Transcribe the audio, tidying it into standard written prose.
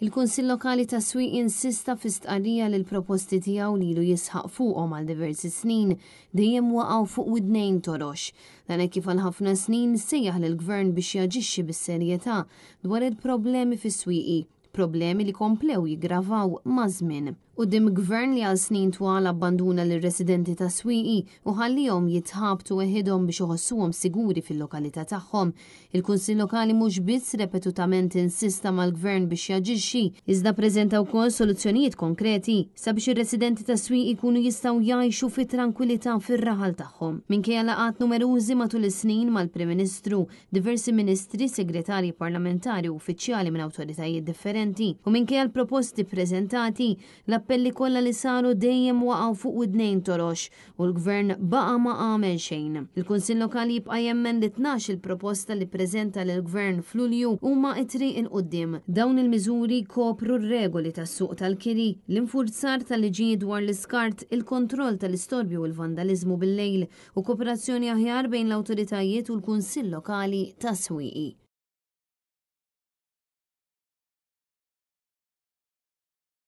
Il-Kunsill Lokali tas-Swieqi insista fi stqarrija li l-proposti tiegħu li ilu jisħaq fuqhom għal diversi snin dejjem waqgħu fuq widnejn torox. Dan hekk kif għal ħafna snin sejjaħ lill-Gvern biex jaġixxi bis-serjetà dwar il-problemi fis-Swieqi, problemi li komplew jiggravaw maż-żmien. Quddiem Gvern li għal snin twal abbanduna lir-residenti tas-Swieqi u ħalliehom jitħabtu weħidhom biex iħossuhom siguri fil-lokalità tagħhom, il-Kunsill Lokali mhux biss repetutament insista mal-Gvern biex jaġixxi, iżda ppreżenta wkoll soluzzjonijiet konkreti sabiex ir-residenti tas-Swieqi jkunu jistgħu jgħixu fi trankwilità fir-raħal tagħhom. Minkejja laqgħat numerużi matul is-snin mal-Prim Ministru, diversi ministri, segretarji parlamentari u uffiċjali minn awtoritajiet differenti, u minkejja l-proposti ppreżentati, l-appelli kollha li saru dejjem waqgħu fuq widnejn torox u l-Gvern baqa' ma għamel xejn. Il-Kunsill Lokali jibqa' jemmen li 12-il proposta li ppreżenta lill-Gvern f'Lulju huma t-triq 'il quddiem. Dawn il-miżuri jkopru r-regoli tas-suq tal-kiri, l-infurzar tal-liġijiet dwar l-iskart, il-kontroll tal-istorbju u l-vandaliżmu bil-lejl, u kooperazzjoni aħjar bejn l-awtoritajiet u l-Kunsill Lokali tas-Swieqi.